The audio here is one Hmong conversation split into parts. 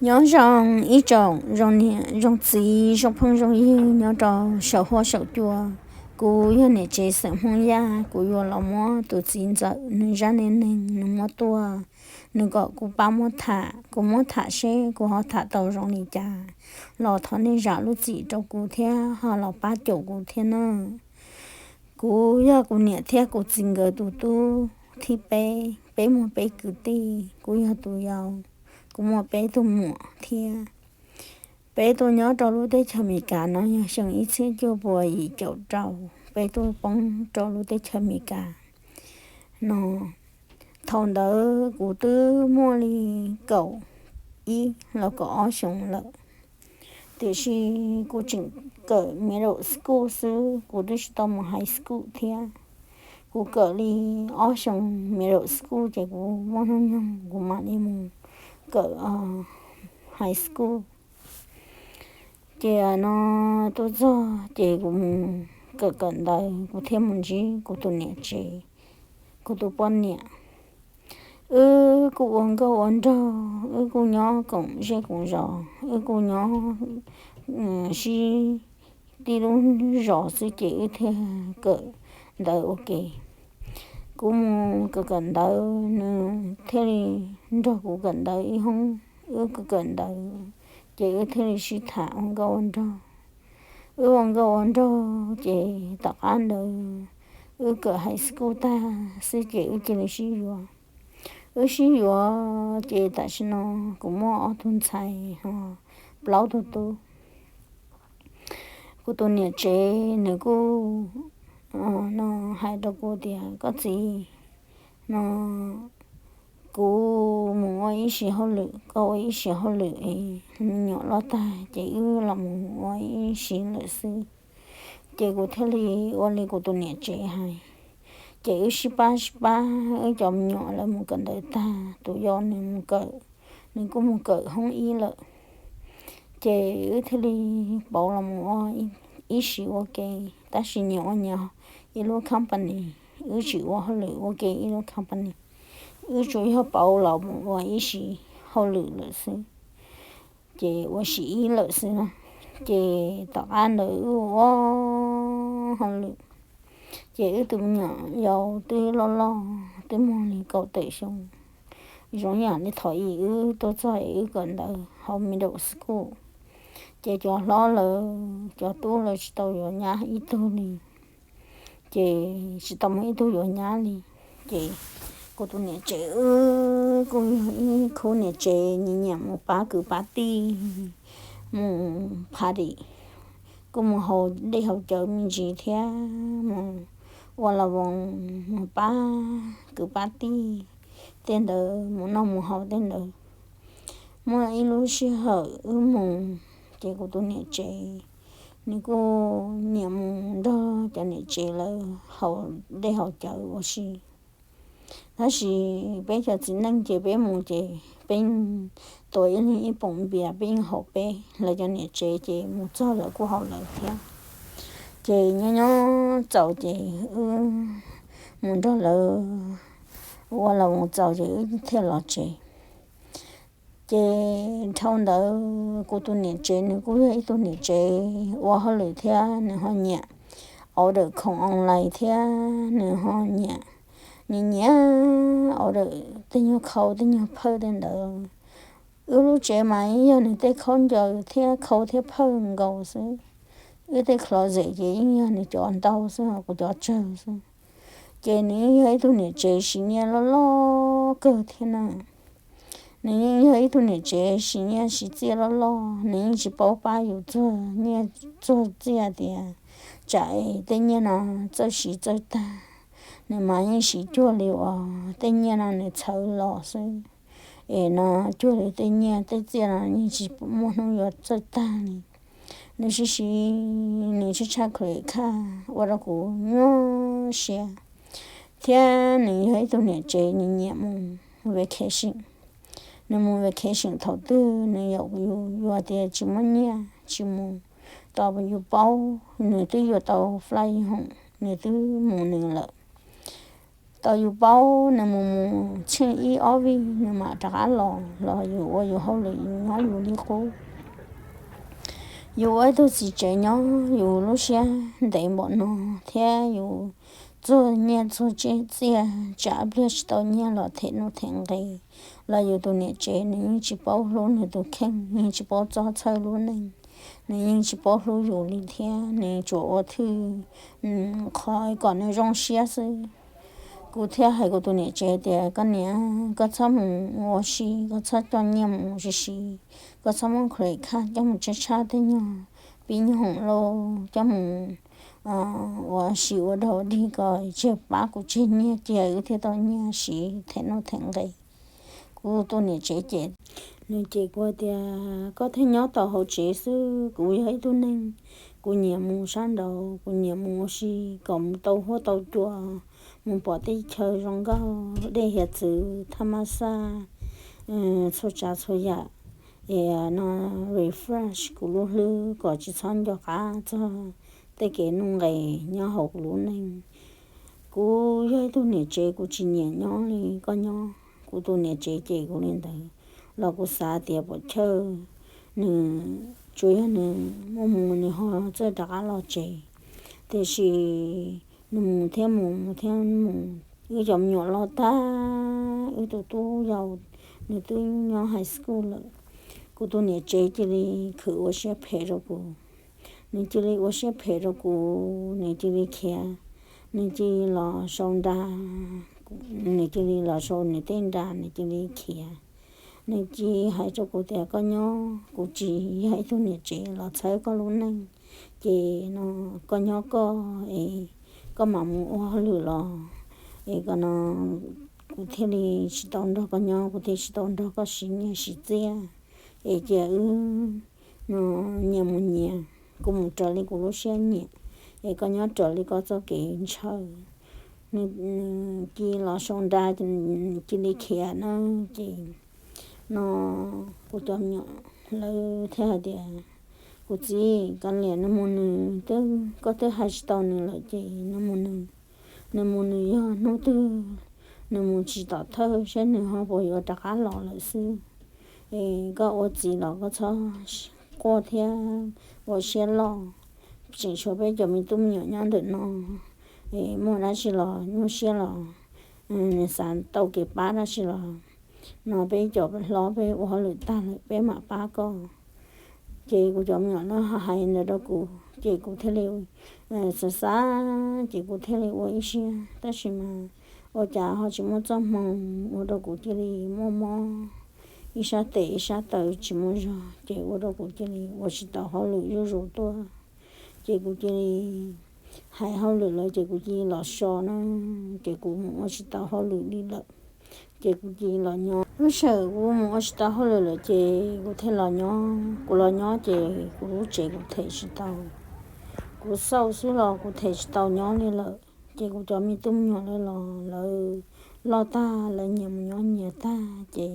Nyob zoo ib tsoom zoo niam zoo txiv zoo phooj zoo ywg nyob rau saum huab saum cua. Kuv yog niam tsev xeem Hmoob Yaj, kuv yuav los muab tus txiv ntxawm nws zaj neej neeg nws muab tuaj, nws kom kuv pab muab tham, kuv muab tham seb kuv ho tham tau zoo li cas. Los thov nej zam lub txim rau kuv thiab ho los pab caum kuv thiab nawb. Kuv yog kuv niam thiab kuv txiv nkawd tus tub thib peb, peb muaj peb kwv tij, kuv yog tus yau, kuv muaj peb tug muam thiab. Peb tuaj nyob rau lub teb chaws Amelikas no yog xyoo ib txhiab cuaj puas yim caum rau, peb tuaj poob rau lub teb chaws Amelikas no. Thaum ntawd kuv twb muaj li kaum ib los kaum ob xyoos lawm, tiam sis kuv tseem kawm middle school xwb, kuv twb tsis tau mus high school thiab. Kuv kawm li ob xyoos middle school ces kuv muaj hnub nyoog kuv mam li mus kawm high school. Ces no tuaj txog ces kuv mus kawm kawm ntawv, kuv thiaj mus ntsib kuv tus niam tsev, kuv tus poj niam. Wb kuj ua nkauj ua nraug, wb kuj nyob koom zej koom zos, wb kuj nyob sib tib lub zos xwb ces wb thiaj kawm ntawv ua ke. Kuv mus kawm kawm ntawv, nws thiaj li nrog kuv kawm ntawv ib hoob. Wb kawm kawm ntawv ces wb thiaj li sib tham ua nkauj ua nraug. Wb ua nkauj ua nraug ces tom qab ntawd wb kawm high school tag xwb ces wb cia li sib yuav. Wb sib yuav ces tam sim no kuv muaj ob tug ntxhais ho plaub tug tub. Kuv tus niam tsev nws kuj no hais rau kuv tias, koj txiv, no kuv mus ua ib sim hauj lwm, koj ua ib sim hauj lwm es me nyuam loj tag ces wb los mus ua ib sim lawm xwb. Ces kuv thiaj li ua li kuv tus niam tsev hais. Ces wb sib pab sib pab, wb cov me nyuam lawv mus kawm ntawv tag, tus yau nws mus kawm, nws kuj mus kawm hoob ib lawm. Ces wb thiaj li pauv los mus ua ib sim ua ke, tab sis nyias ua nyias ib lub company, wb tsis ua hauj lwm ua ke ib lub company. Wb tsuas yog pauv los mus ua ib sim hauj lwm lawm xwb, ces ua sim ib lawm xwb na. Ces tom qab ntawd wb ua hauj lwm, ces wb tus me nyuam yau twb loj loj, twb muaj li kaum tawm xyoo, zoo yam li thaum ub wb tuaj txog es wb kawm ntawv hauv middle school. Ces cov hlob lawv cov tub lawv tsis tau yuav nyab ib tug li, ces tsis tau muaj ib tug yuav nyab li. Ces kuv tus niam tsev wb kuj yog ib khub niam tsev nyiam nyiam mus pab kwv pab tij, mus party, kuj mus haus dej haus cawv me ntsis thiab mus ua las voos mus pab kwv pab tij tej ntawd, mus noj mus haus tej ntawd. Muaj ib lub sij hawm wb mus, ces kuv tus niam tsev nws kuj nyiam mus nrog cov niam tsev lawv haus dej haus cawv ua si. Tab sis peb cov txiv neej ces peb mus ces peb tua ib leeg ib poom npias peb yeej haus peb, lawv cov niam tsev ces mus txog lawv kuj haus lawv thiab. Ces nyob nyob txaus ces wb mus nrog lawv ua las voos txaus ces wb thiaj los tsev. Ces dhau ntawd kuv tus niam tsev nws kuj yog ib tug niam tsev ua hauj lwm thiab nws ho nyiam order khoom online thiab nws ho nyiam, nyiam nyiam order tej nyuag khau tej nyuag phawj tej ntawd. Wb lub tsev mas yeej yog nws tej khaub ncaws thiab khau thiab phawj nkaus xwb. Wb tej closet ces yeej yog nws cov ntau xwb, kuv cov tsawg xwb. Ces nws yeej yog ib tug niam tsev siv nyiaj loj loj kawg thiab na. Nws yeej yog ib tug niam tsev siv nyiaj siv txiaj loj loj, nws yeej tsis paub pab yus txog nyiaj txog txiaj tias tsam es tej nyiaj no txawj siv txawj tag. Nws mas yeej siv cuag li uas tej nyiaj no nws txhawv los xwb, es no cuag li tej nyiaj tej txiaj no yeej tsis muaj hnub yuav txawj tag li. Nws siv siv, nws tshaj tshaj credit card ua rau kuv nyuaj siab. Thiab nws yog ib tug niam tsev nws nyiam mus vacation. Nws mus vacation thaum twg nws yaum yus, yus tias tsis muaj nyiaj tsis mus, tos yus paub nws twb yuav tau flight hoom, nws twb mus nws lawm. tau yus paub nws mus mus tsheej ib ob vij nws mam rov qab los, los yus ua yus hauj lwm yus nyob yus li qub. Yus ua ib tug txiv tsev nyob yus lub siab ntev npaum no thiab yus txuag nyiaj txuag txiaj, tsam pliag tsis tau nyiaj los them nuj them nqe, los yus tus niam tsev nws yeej tsis paub hlub nws tus kheej, yeej tsis paub txog txhawj lub neej, nws yeej tsis paub hlub yus li thiab, nws tsuas ua thwj qhov kom nws zoo siab xwb. Kuv thiaj hais kuv tus niam tsev tias, koj niam, koj txhob mus ua si, koj txhob coj nyiaj mus ua si si, koj txhob muab credit card coj mus tshaj tshaj tej nyuag pib nyuag hoom lauj, coj mus ua si ua dog ua dig ko tseg pab kuv tseg nyiaj cia wb thiaj tau nyiaj siv them nuj them nqe. Kuv tus niam tsev ces nws cem kuv tias, koj thiaj nyob tau hauv tsev xwb, kuv yog ib tug neeg, kuv nyiam mus sab nraud, kuv nyiam mus ua si kom mus tau huab tau cua, mus pom tej chaw zoo nkauj, dej hiav txwv, thaj mab xaj, txhua tsav txhua yam, es no refresh kuv lub hlwb kom tsis txhob nco qab txog tej kev nuj nqes nyob hauv kuv lub neej. Kuv yog ib tug niam tsev, kuv tsis nyiam nyob li koj nyob. Kuv tus niam tsev cem kuv li ntawd los kuv xav tias puas chawj, nws tsuas yog nws muaj mus nws ho txawj rov qab los tsev. Tiam sis nws mus thiab mus, mus thiab mus, wb cov me nyuam loj tag, wb tus tub yau nws twb nyob high school lawm. Kuv tus niam tsev cia li khwv ua siab phem rau kuv. Nws cia li ua siab phem rau kuv, nws cia li khiav, nws cia li los sau nra, nws cia li los sau nws tej nra, nws cia li khiav. Nws cia li hais rau kuv tias, koj nyob, kuv tsis yog ib tug niam tsev los txhawb koj lub neej, ces no koj nyob koj es koj mam mus ua hauj lwm los es ko no kuv thiaj li tsis tau nrog koj nyob, kuv thiaj tsis tau nrog koj siv nyiaj siv txiaj, es cia wb no nyias mus nyias, kuv mus raws li kuv lub siab nyiam, es koj nyob raws li koj txoj kev ntshaw. Nws cia li los sau nra, cia li khiav na, ces no kuv cov me nyuam lawv thiaj hais tias, kuv txiv, kav liam nws mus nws, koj twb hais tsis tau nws lawm ces nws mus nws, nws mus nws yog hnub twg nws mus tsis tom thawj saib nws ho puas yuav rov qab los lawm xwb. Es koj ua txiv los koj txhob quaj thiab ua siab loj, tseem tshuav peb cov me tub me nyuam nyob ntawm no, es muaj dab tsi los nyuaj siab los nws xav tau kev pab dab tsi los no peb cov hlob peb ua hauj lwm tag lawm peb mam pab koj. Ces kuv cov me nyuam lawv hais ntawd rau kuv ces kuv thiaj li xav xav ces kuv thiaj li ua ib siab, tab sis mas ua cas ho tsis muaj txoj hmoo ua rau kuv cia li muaj mob ib sab tes ib sab taw tsis muaj zog ces ua rau kuv cia li ua tsis tau hauj lwm zuj zus tuaj. Ces kuv cia li hais hauj lwm lawm ces kuv cia li los so na, ces kuv mus ua tsis tau hauj lwm li lawm. Ces kuv cia li los nyob. Lub sij hawm kuv mus ua tsis tau hauj lwm lawm ces kuv thiaj los nyob. Kuv los nyob ces kuv lub tsev kuv them tsis tau. Kuv xauj xwb los kuv them tsis tau nyob li lawm. Ces kuv cov me tub me nyuam lawv los lawv loj tag lawv nyias mus nyob nyias tag ces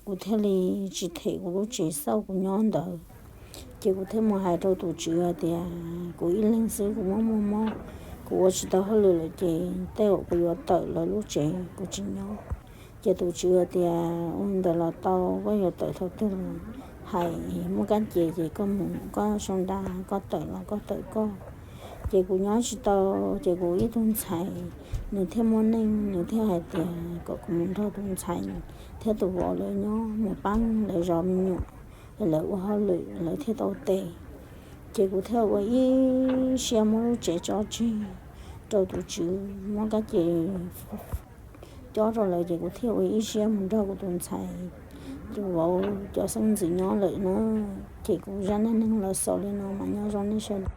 kuv thiaj li tsis them kuv lub tsev xauj kuv nyob ntawd. Ces kuv thiaj mus hais rau tus tswv hais tias kuv ib leeg xwb kuv muaj muaj mob, kuv ua tsis tau hauj lwm lawm ces tej zaum kuv yuav tawm lawv lub tsev kuv tsis nyob. Ces tus tswv hais tias ua ntawd los tau, koj yuav tawm thaum twg los hais muaj kab ces ces koj mus koj sau nra, koj tawm los koj tawm koj. Ces kuv nyob tsis tau, ces kuv ib tug ntxhais nws thiaj muaj neej, nws thiaj hais tias kom kuv mus nrog tus ntxhais thiab tus vauv lawv nyob mus pab lawv zov me nyuam, lawv ua hauj lwm lawv thiaj tau tes. Ces kuv thiaj ua ib siab muab lub tsev tso tseg rau tus tswv muab kab ces cob rau lawv, ces kuv thiaj ua ib siab mus nrog kuv tus ntxhais, tus vauv cov xeeb ntxwv nyob lawm na. Ces kuv zaj neej neeg los xaus li no mas nyob zoo nej sawv daws.